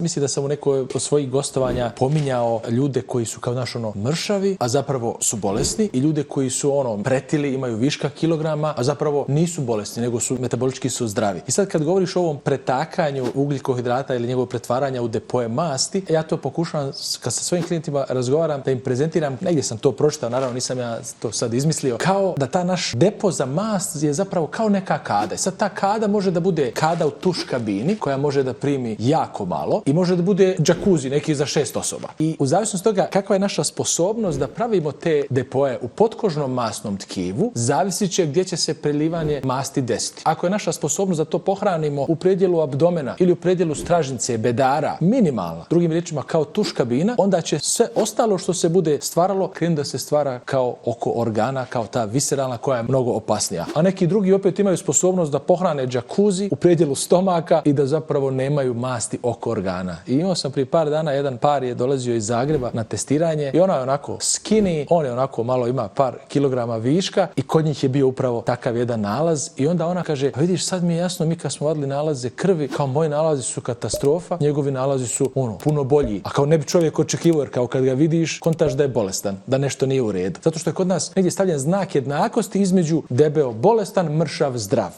Mislim da sam u nekoj od svojih gostovanja pominjao ljude koji su kao mršavi, a zapravo su bolesni, i ljude koji su pretili, imaju viška kilograma, a zapravo nisu bolesni, nego su metabolički su zdravi. I sad kad govoriš o ovom pretakanju ugljikohidrata ili njegovog pretvaranja u depoje masti, ja to pokušavam kad sa svojim klijentima razgovaram da im prezentiram, negdje sam to pročitao, naravno nisam ja to sad izmislio, kao da ta naš depo za mast je zapravo kao neka kada. Sad ta kada može da bude kada u tuš kabini koja može da primi jako malo i može da bude džakuzi neki za 6 osoba. I u zavisnosti toga kakva je naša sposobnost da pravimo te depoje u potkožnom masnom tkivu, zavisit će gdje će se prelivanje masti desiti. Ako je naša sposobnost da to pohranimo u predjelu abdomena ili u predjelu stražnice, bedara, minimalna, drugim riječima kao tuš kabina, onda će sve ostalo što se bude stvaralo krenuti da se stvara kao oko organa, kao ta viseralna koja je mnogo opasnija. A neki drugi opet imaju sposobnost da pohrane džakuzi u predjelu stomaka i da zapravo nemaju masti oko organa. I imao sam prije par dana, jedan par je dolazio iz Zagreba na testiranje i ona je onako skinny, on je onako malo ima par kilograma viška i kod njih je bio upravo takav jedan nalaz i onda ona kaže, a vidiš sad mi je jasno, mi kad smo vadili nalaze krvi, kao moji nalazi su katastrofa, njegovi nalazi su puno bolji. A kao ne bi čovjek očekivao, jer kao kad ga vidiš, kontaš da je bolestan, da nešto nije u redu. Zato što je kod nas negdje stavljen znak jednakosti između debeo bolestan, mršav, zdrav.